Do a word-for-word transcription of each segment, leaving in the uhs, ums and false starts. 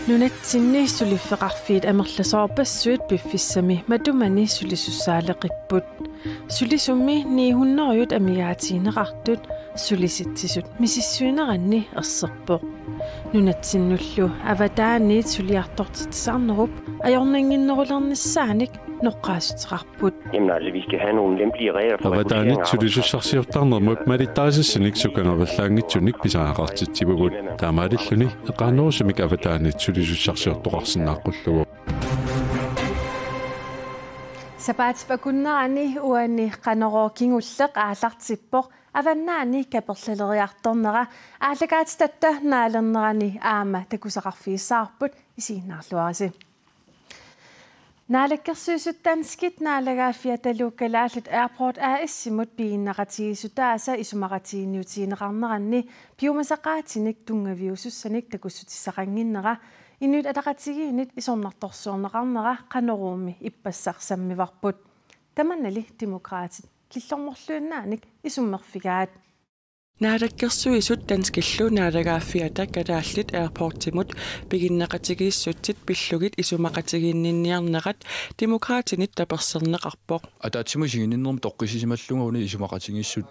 Nunatsinni suliffeqarfiit amerlasoorpassuit piffissami matumani sulisussaaleqipput. Sulisummi ni hundrede amigaatigineqartut sulisitsisut misissuineranni erserpoq. Nunatsinnullu avataaniit suliartortitsisarnerup ajornannginnerulernissaanik noqqaassuteqarput. Jamen altså, vi skal have nogle lempelige regler for rekruttering af arbejdskraft. Avataanit sulisussarsiortarnermut malittarisassanik sukanavallaanngitsunik pisariaqartitsivugut. Taamaalilluni eqaannerusumik avataanit sulisussarsiortoqarsinnaaqqullugu. Sapaatip akunnerani uani Qanorooq kingulleq aallartippoq, avannaani kaperlaleriartornera aallakaatitatta naalernerani aamma takusaqarfigissavarput, isiginnaarluarisi. Naalakkersuisut danskit naalagaaffiatalu Kalaallit Airport A/S-imut piginneqatigiissutaasa isumaqatigiinniutigineqarneranni piumasaqaatinik tunngaviusussanik takussutissaqannginnera Inuit Ataqatigiinnit isornartorsiorneqarnera Qanoruumi ippassaq sammivarput. Tamannali Demokraatit killormorluinnaanik isummerfigaat. Naalakkersuisut danskillu naalagaaffiata Kalaallit Airportimut piginneqatigiissutsit pillugit isumaqatigiinninniarnerat Demokraatinit taperserneqarpoq. Ataatsimut isiginninnermut toqqissisimallunga una isumaqatigiissut,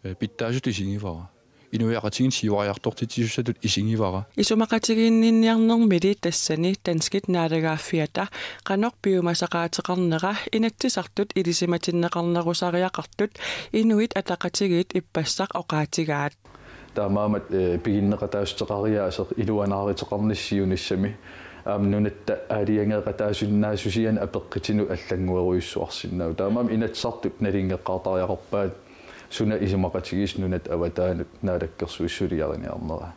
eh, pitsaasutut isigivara. Inuiaqatigiinni siuariartortitsisussatut isigivara. Isumaqatigiinninniarnermili tassani danskit naalagaaffiata qanoq piumasaqaateqarnera Inatsisartut ilisimatinneqarnerusariaqartut Inuit Ataqatigiit ippassaq oqaatigaat. Taamaammat, eh, piginneqataassuteqariaaseq iluanaaruteqarnissaa unissami aamma nunatta aalajangeeqataasinnaassusianik apeqqutinut allannguerujussuarsinnaavoq. Taamaammat Inatsisartut nalunngeqqaartariaqarpaat suna isumaqatigiissut nunatta avataanut naalakkersuisut suliariniarnera.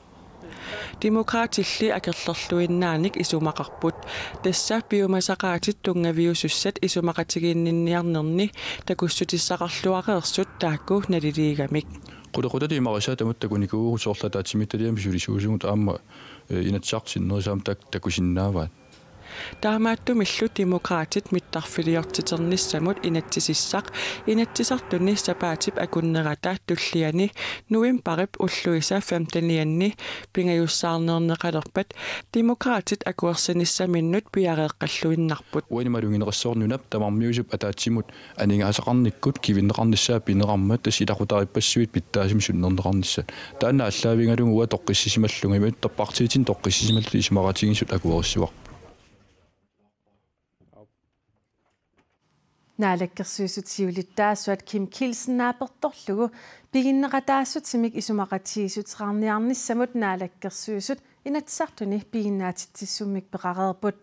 Demokraatilli akerlerluinnaanik isumaqarput. Tassa piumasaqaatit tunngaviusussat isumaqatigiinninniarnerni takussutissaqarluareersut taakku naliliigamik. Qulequtata imarisaa tamatta takunikuuvugut, soorlu ataatsimiititaliami sulisuusugut aamma, eh, Inatsisartut sinnerisaammik taak-, takusinnaavaat. Taamaattumillu Demokraatit mittarfiliortiternissamut inatsisissaq Inatsisartuni sapaatip akunnerata tulliani novembarip ulluisa femtenianni pingajussaarneerneqalerpat Demokraatit akuersinissaminnut piareeqqalluinnarput. Uani malugineqassaaq nunap tamarmiusup ataatsimut aningaasaqarnikkut kivinneqarnissaa pineqarmat, tassa ilaqutariippassuit pitsaasumik sunnerneqarnissat. Taanna aallaavigalugu uanga toqqissisimallunga, imaattoq partiitsinni toqqissisimalluta isumaqatigiissut akuerissivarput. Naalakkersuisut siulittaasuat Kim Kielsen naapertorlugu piginneqataassutimik isumaqatigiissuteqarniarnissamut Naalakkersuisut Inatsisartuni piginnaatitsissummik peqareerput.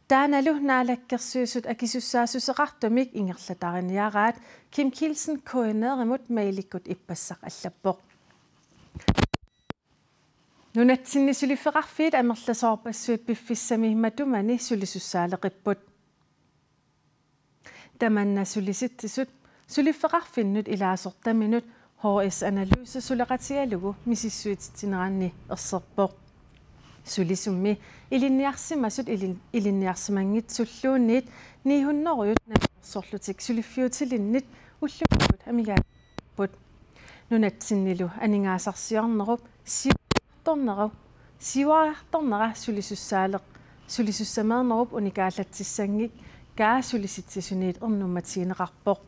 Taannalu Naalakkersuisut akisussaassuseqartumik ingerlatariniaraat, Kim Kielsen K N R-imut mailikkut ippassaq allappoq. Nunatsinni suliffeqarfiit amerlasoorpassuit piffissami matumani sulisussaaleqipput. Tamanna sulisitsisut suliffeqarfinnut ilaasortaminut H S Analyse suleqatigalugu misissuititsineranni erserpoq. Sulisummi ilinniarsimasut ilin-, ilinniarsimanngitsulluunniit ni hundrede namminersorlutik suliffiutilinnit ullumikkut amigaat- put. Nunatsinnilu aningaasarsiornerup siuariartorneru, siuariartornera sulisussaaleq, sulisussameernerup unikaallatsissanngikkaa sulisitsisuniit ernummatigineqarpoq.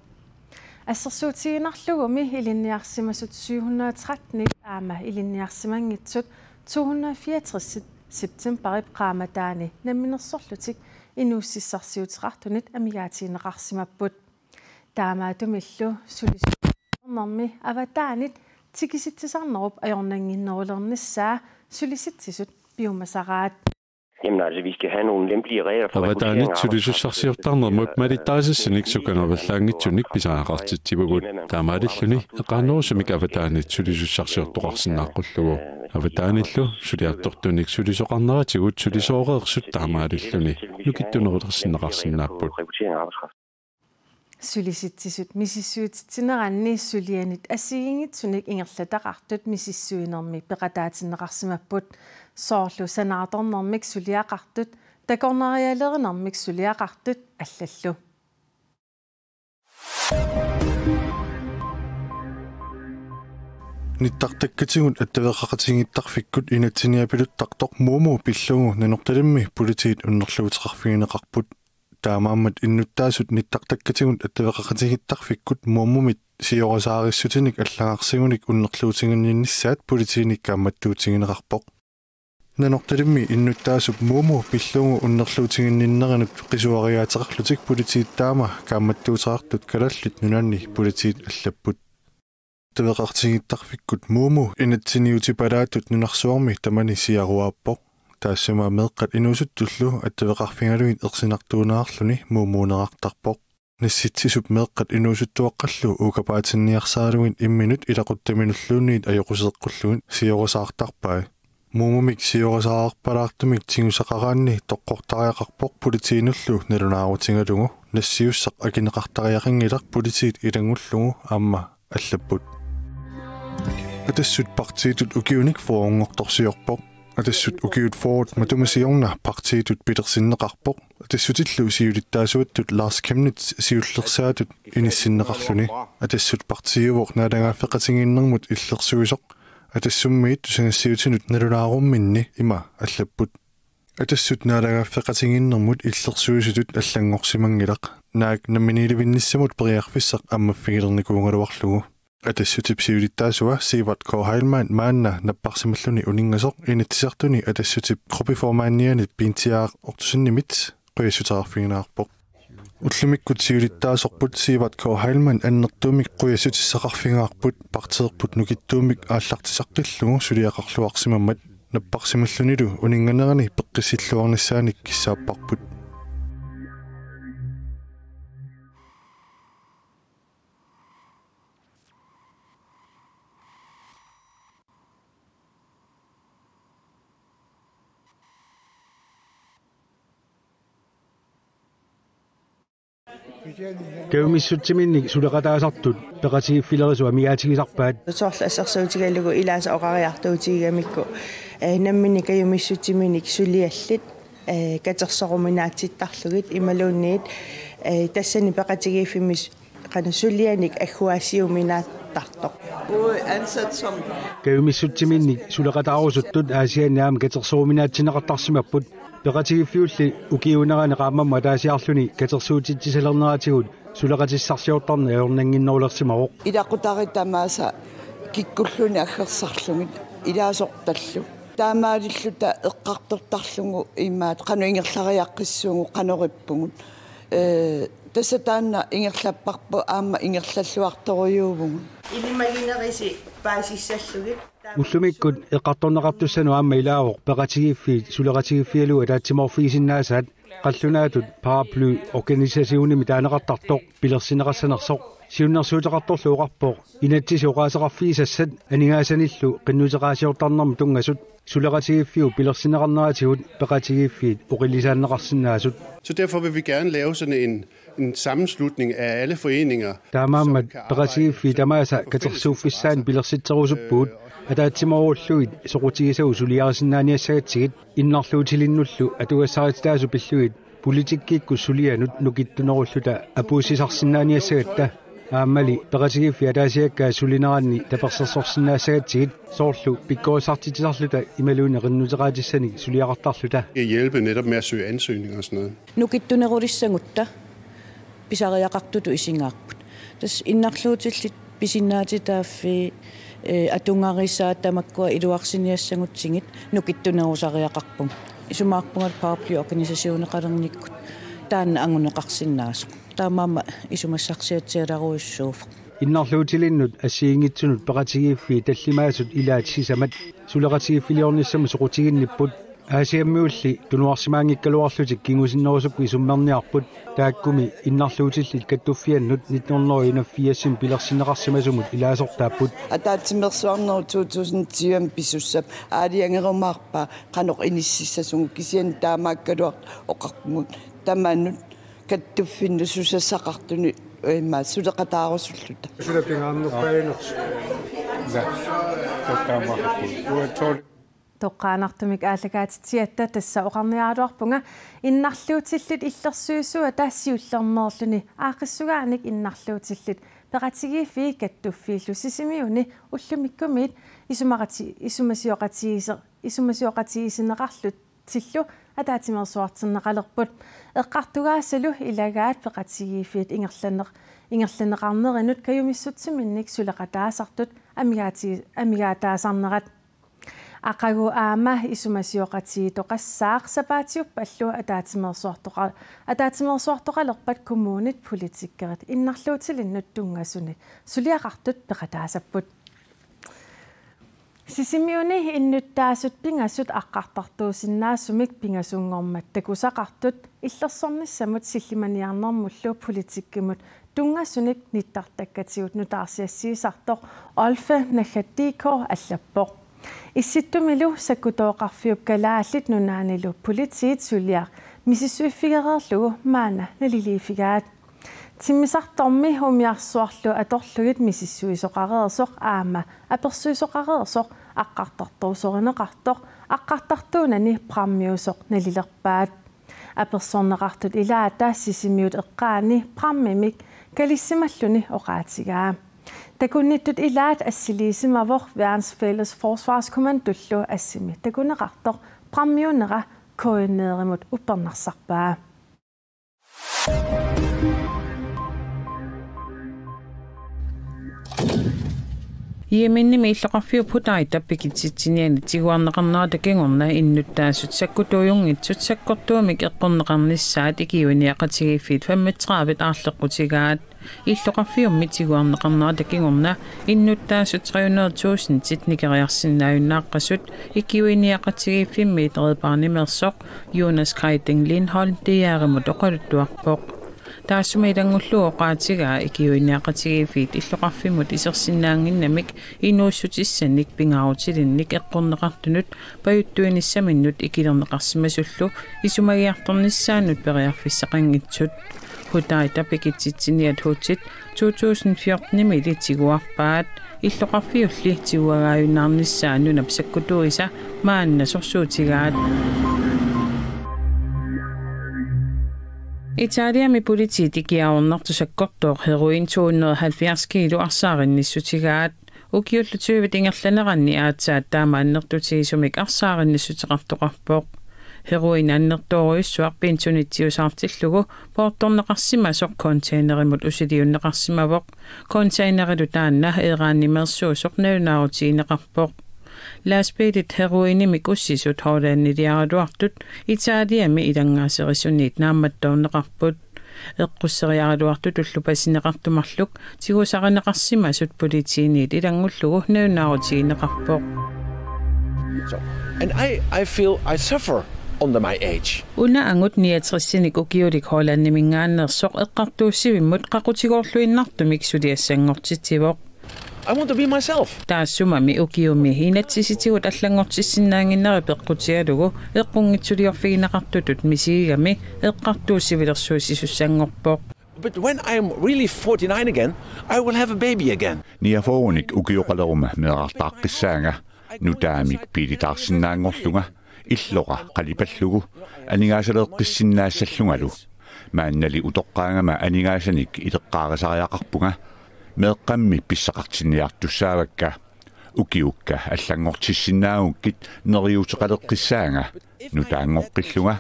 Assersuutigiinnarlugumi ilinniarsimasut syv hundrede tretten aamma ilinniarsimanngitsut to hundrede fireogtres septembarip qaammataani namminersorlutik inuussutissarsiuteqartunit amigaatigineqarsimapput. Taamaattumillu sulisussaarnermi avataanit tikisitsisarnerup ajornannginnerulernissaa sulisitsisut piumasaraat. Jamen altså, vi skal have nogle lempelige regler for rekruttering af arbejdskraft. Avataanit sulisussarsiortarnermut malittarisassanik sukanavallaanngitsunik pisariaqartitsivugut. Taamaalilluni eqaannerusumik avataanit sulisussarsiortoqarsinnaaqqullugu. Avataanillu suliartortunik sulisoqarneratigut sulisooreersut taamaalilluni nukittunerulersinneqarsinnaapput. Rekruttering af arbejdskraft. Sulisitsisut misissuititsineranni sulianit assigiinngitsunik ingerlataqartut misissuinermi peqataatinneqarsimapput, soorlu sanaartornermik suliaqartut, takornarialerinermik suliaqartut allallu. Nittartakkatigut attaveqaqatigiittarfikkut inatsiniapiluttartoq Mumu pillugu Nanortalimmi politiit unnerluuteqarfigineqarput. Taamaammat innuttaasut nittartakkatigut attaveqaqatigiittarfikkut Mumumit siorasaarissutinik allagarsimagunik unnerluutiginninnissaat politiinik kaammattuutigineqarpoq. Nanortalimmi innuttaasup Mumu pillugu unnerluutiginninnerinut qisuariaateqarlutik politiit taama kaammattuuteqartut Kalaallit Nunaanni politiit allapput. Attaveqaqatigiittarfikkut Mumu inatsiniutipalaatut nunarsuarmi tamani siaruaappoq. Taassuma meeqqat inuusuttullu attaveqarfigalugit ersinartuunerarluni Mumuunerartarpoq. Nassitsisup meeqqat inuusuttuaqqallu uukapaatinniarsaralugit imminut ilaquttaminulluunniit ajoquseeqqullugit siorasaartarpai. Mumumik siorasaarpalaartumik tigusaqaraanni toqqortariaqarpoq politiinullu nalunaarutigalugu, nassiussaq akineqartariaqanngilaq politiit ilanngullugu aamma allapput. Atassut partiitut ukiunik fyrrenngortorsiorpoq. Atassut ukiut fyrret matuma siorna partiitut pilersinneqarpoq. Atassutillu siulittaasuattut Lars Chemnitz siullersaatut inissinneqarluni. Atassut partiiuvoq naalagaaffeqatigiinnermut illersuisoq. Atassummiit tusagassiuutinut nalunaarumminni ima allapput. Atassut naalagaaffeqatigiinnermut illersuisutut allanngorsimanngilaq. Naak namminiilivinnissamut periarfissaq ammaffigilernikuugaluarlugu. Atassutip siulittaasua Sivert K. Heilmann maanna napparsimalluni uninngasoq Inatsisartuni Atassutip gruppeformandianit Pintiaaq Ottosenimit qujassuteqarfigineqarpoq. Ullumikkut siulittaasorput Sivert K. Heilmann annertuumik qujassutissaqarfigaarput partiipput nukittuumik aallartisaqqillugu suliaqarluarsimammat. Napparsimallunilu uninnganerani peqqissilluarnissaanik kissaapparput. Kajumissutsiminnik suleqataasartut peqatigiiffilerisut amigaatigisarpaat. Soorlu assersuutigalugu ilaasa oqariartuutigigamikku, eh, namminneq kajumissutsiminnik suliallit, eh, katersoruminaatsittarlugit imaluunniit, eh, tassani peqatigiiffimmi s-, qanoq sulianik agguaassiuminaattartoq. Ui, ansat som Kajumissutsiminnik suleqataarusuttut Aasianni aamma katersoruminaatsinneqartarsimapput. Peqatigiiffiulli ukiuunerani qaammammut ataasiarluni katersuutitsisalerneratigut suleqatissarsiortarneq ajornannginnerulersimavoq. Ilaqutariit tamaasa kikkulluunniit aggersarlugit ilaasortallu. Taamaalilluta eqqartortarlugu imaat qanoq ingerlariaqqissuugut qanorippugut. Ee, tassa taanna ingerlapparput aamma ingerlalluartorujuuvugut. Ilimaginerisi paasissallugit. Ullumikkut eqqartorneqartussanut aamma ilaavoq peqatigiiffiit suleqatigiiffigalugu ataatsimoorfigisinnaasaat, qallunaatut paraplyorganisationimik taaneqartartoq pilersinneqassanersoq. Siunnersuuteqartorlu oqarpoq inatsisit oqaaseqarfigisassat aningaasanillu qinnuteqaasiortarnermut tunngasut suleqatigiiffiup pilersinneqarneratigut peqatigiiffiit oqilisaanneqarsinnaasut. Så derfor vil vi gerne lave sådan en, en sammenslutning af alle foreninger. Taamaammat peqatigiiffiit tamaasa katersuuffissaannik pilersitserusuppugut, ataatsimoorullugit soqutigisagut suliarisinnaaniassagatsigit, innarluutilinnullu atugassarititaasut pillugit politikkikkut sulianut nukittunerulluta apuussisarsinnaaniassagatta, aammali peqatigiiffiit ataasiakkaat sulineranni tapersersorsinnaassagatsigit, soorlu pikkorissartitsisarluta imaluunniit qinnuteqaatissanik suliaqartarluta. Hjælpe netop med at søge ansøgning og sådan noget. Nukittunerulissagutta pisariaqartutut isigaarput. Tassa innarluutillit pisinnaatitaaffii, eh, atugarisaat tamakkua iluarsiniassagutsigit nukittunerusariaqarpugut. Isumaqarpunga paraplyorganisationeqalernikkut taanna anguneqarsinnaasoq. Taamaammat isumassarsiatsialarujussuuvoq. Innarluutilinnut assigiinngitsunut peqatigiiffiit tallimaasut ilaat sisamat suleqatigiiffiliornissamut soqutiginnipput. Aasiammiulli tunuarsimaanngikkaluarlutik kingusinnerusukkut isummerniarput, taakkumi innarluutillit kattuffiannut nitten hundrede og enogfirs pilersinneqarsimasumut ilaasortaapput. Ataatsimeersuarnerup to tusind tyve pisussap aalajangerumaarpaa qanoq inississasugut, kisianni taamaakkaluartoq oqarpugut tamanut kattuffinnut susassaqartunut, eh, ima suleqataarusulluta. Suna pingaarnerpaaginersoq. Ja. Taamaappoq. Uatsoor. Toqqaannartumik aallakaatitsigatta tassa oqarniaraluarpunga, innarluutillit illersuisuata siullermeerluni aaqqissugaanik innarluutillit peqatigiiffiit kattuffiillu Sisimiuni ullumikkumiit isumaqati-, isumasioqatigiise-, isumasioqatigiissinneqarlutillu ataatsimeersuartinneqalerput. Eqqartugaasalu ilagaat peqatigiiffiit ingerlanneq-, ingerlanneqarnerinut kajumissutsiminnik suleqataasartut amigaati-, amigaataasarnerat. Aqagu aamma isumasioqatigiittoqassaaq sapaatiuppallu ataatsimeersuartoqa-, ataatsimeersuartoqalerpat kommunit politikerit innarluutilinnut tunngasunik suliaqartut peqataasapput. Sisimiuni innuttaasut pingasut aqqartartuusinnaasumik pingasunngormat takusaqartut illersornissamut sillimaniarnermullu politikkimut tunngasunik nittartakkatigut nutaarsiassiisartoq Olfe Naggadikko allappoq. Issittumilu sakkutooqarfiup Kalaallit Nunaannilu politiit suliaq misissuiffigereerlugu maanna naliliiffigaat. Timmisartormi umiarsuarlu atorlugit misissuisoqareersoq aamma apersuisoqareersoq aqqartartorsuuneqartoq aqqartartuunani prammiusoq nalilerpaat. Apersorneqartut ilaata Sisimiut eqqaani prammimik kalissimalluni oqaatigaa. Takunnittut ilaat assiliisimavoq Værnets Fælles Forsvarskommandollu assimi takuneqartoq prammiunera K N R-imut uppernarsarpaa. Yemenimi illoqarfiup Hudaidap pikitsitsiniani tiguarneqarnerata kingorna innuttaasut sakkutuujunngitsut sakkortuumik eqqorneqarnissaat ikiuiniaqatigiiffiit femogtredive aarleqqutigaat. Illoqarfiummi tiguarneqarnerata kingorna innuttaasut tre hundrede tusindit nikeriarsinnaajunnaaqqasut ikiuiniaqatigiiffimmiit Red Barnetimeersoq Jonas Kaiding Lindholm D R-imut oqaluttuarpoq. Taassuma ilanngullugu oqaatigaa ikiuiniaqatigiiffiit illoqarfimmut isersinnaannginnamik inuussutissanik pingaarutilinnik eqqorneqartunut pajuttuinissaminnut ikilerneqarsimasullu isumagiartornissaannut periarfissaqanngitsut. Hudaidap pikitsitsiniat Houthit to tusind fjortenimili tiguarpaat. Illoqarfiulli tiguagaajunnaarnissaa nunap sakkutuisa maanna sorsuutigaat. Italiami politiit ikiaroornartut sakkortooq heroin to hundrede halvfjerds kilo arsaarinnissutigaat. Ukiullu tyvit ingerlaneranni aatsaat taama annertutigisumik arsaarinnissuteqartoqarpoq. Heroin annertoorujussuaq pinsunitsiusaartillugu poortorneqarsimasoq containerimut usiliunneqarsimavoq. Containerilu taanna Iranimeersuusoq nalunaarutigineqarpoq. Lastbiilit heroinimik ussisut Hollandiliaraluartut Italiami ilanngaaserisunniit naammattoorneqarput. Eqqusseriaraluartutullu pasineqartut marluk tigusarineqarsimasut politiiniit ilanngullugu nalunaarutigineqarpoq. So, and I, I feel I suffer under my age. Una angut niogtresinik ukiulik Hollandiminngaanneersoq eqqartuussivimmut qaqutigoorluinnartumik suliassanngortitsivoq. I want to be myself. Taassumami ukiumi inatsisitigut allanngortissinnaannginnera peqqutigalugu eqqunngitsuliorfigineqartutut misigigami eqqartuussivilersuusisussanngorpoq. But when I'm really forty-nine again, I will have a baby again. Niogfyrrenik ukioqaleruma meerartaaqqissaanga, nutaamik biilitaarsinnaanngorlunga, illoqa qalipallugu, aningaasaleeqqissinnaassallugalu. Maannali utoqqaagama aningaasanik ileqqaarisariaqarpunga, meeqqammi pissaqartinniartussaavakka. Ukiukka allanngortissinnaagukkit neriuuteqaleqqissaanga, nutaanngoqqillunga,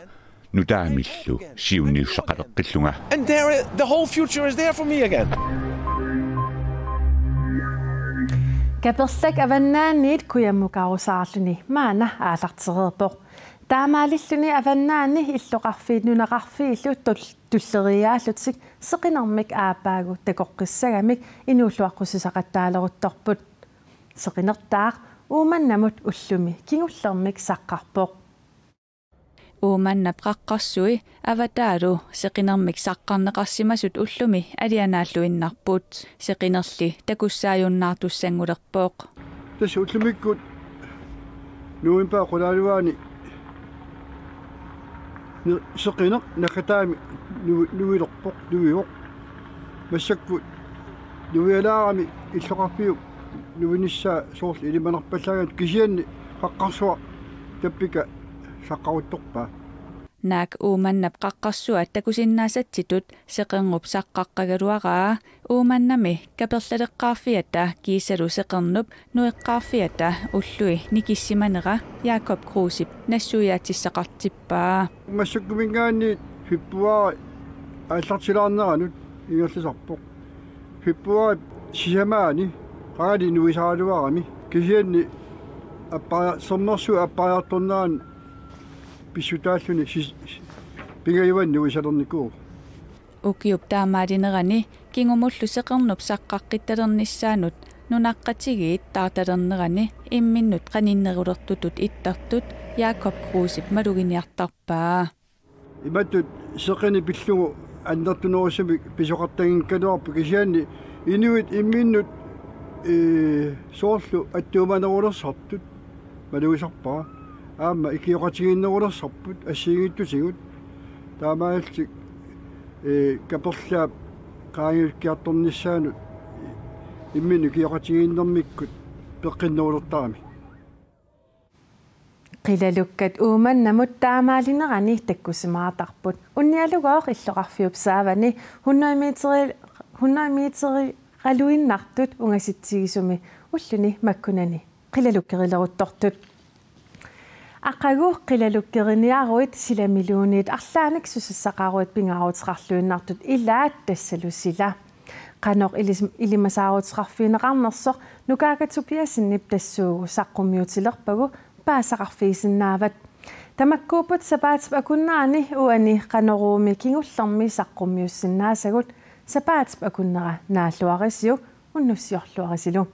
nutaamillu siunniussaqaleqqillunga. And there, the whole future is there for me again. Kaperlak avannaaniit kujammukarusaarluni maanna aallartereerpoq. Taamaalilluni avannaani illoqarfiit nunaqarfiillu tul-, tulleriiaallutik seqinermik aappaagu takoqqissagamik inuulluaqqusisaqattaaleruttorput. Seqinertaaq Uummannamut ullumi kingullermik saqqarpoq. Uummannap qaqqarsui avataalu seqinermik saqqarneqarsimasut ullumi alianaalluinnarput. Seqinerli takussaajunnaartussanngulerpoq. Tassa ullumikkut novembarip qulaaluaani ne-, seqineq naggataami nuvi-, nuilerpoq, nuivoq. Massakkut nuialaarami illoqarfiup nuinissaa soorlu ilimanarpallaanngilaq, kisianni qaqqarsuaq tappika saqqaruttorpaa. Naak Uummannap qaqqarsuat takusinnaasatsitut seqernup saqqaqqagaluaraa Uummannami kaperlaleqqaarfiata kiisalu seqernup nueqqaarfiata ullui nikissimanera Jakob Krusep nassuiaatissaqartippaa. Massakkuminngaanniit februaari aallartilaarneranut ingerlasarpoq. Februaarip sisamaani qangali nuisaraluarami. Kisianni apparia-, sermersuup appariartornerani pissutaalluni sis-, pingajuanni nuisalernikuuvoq. Ukiup taamaalinerani kingumullu seqernup saqqaqqittalernissaanut nunaqqatigiit taartalernerani imminnut qaninnerulertutut ittartut Jakob Krusep maluginiartarpaa. Imatut seqineq pillugu annertunerusumik pisoqartanngikkaluarpoq, kisianni inuit imminnut, ee, soorlu attuumanerulersartut malugisarpara. Aamma ikioqatigiinnerulersarput assigiinngitsutigut. Taamaalillutik, ee, kaperlaap qaangiukkiartornissaanut imminnut ikioqatigiinnermikkut peqqinnerulertarami. Qilalukkat Uummannamut taamaalinerani takkussimaartarput. Unnialugooq illoqarfiup saavani hundrede meteri-, hundrede meterigaluinnartut ungasitsigisumi ulluni makkunani qilalukkerileruttortut. Aqagu qilalukkeriniaruit silamiluunniit arlaannik susassaqaruit pingaaruteqarluinnartut ilaat tassalu sila. Qanoq ilis-, ilimasaaruteqarfigineqarnersoq Nukaaka Tobiassenip tassuugu saqqummiutilerpagu paasisaqarfigisinnaavat. Tamakkuupput sapaatip akunnerani uani Qanoruumi kingullermi saqqummiussinnaasagut, sapaatip akunnera naalluarisiuk, unnussiorluarisilu.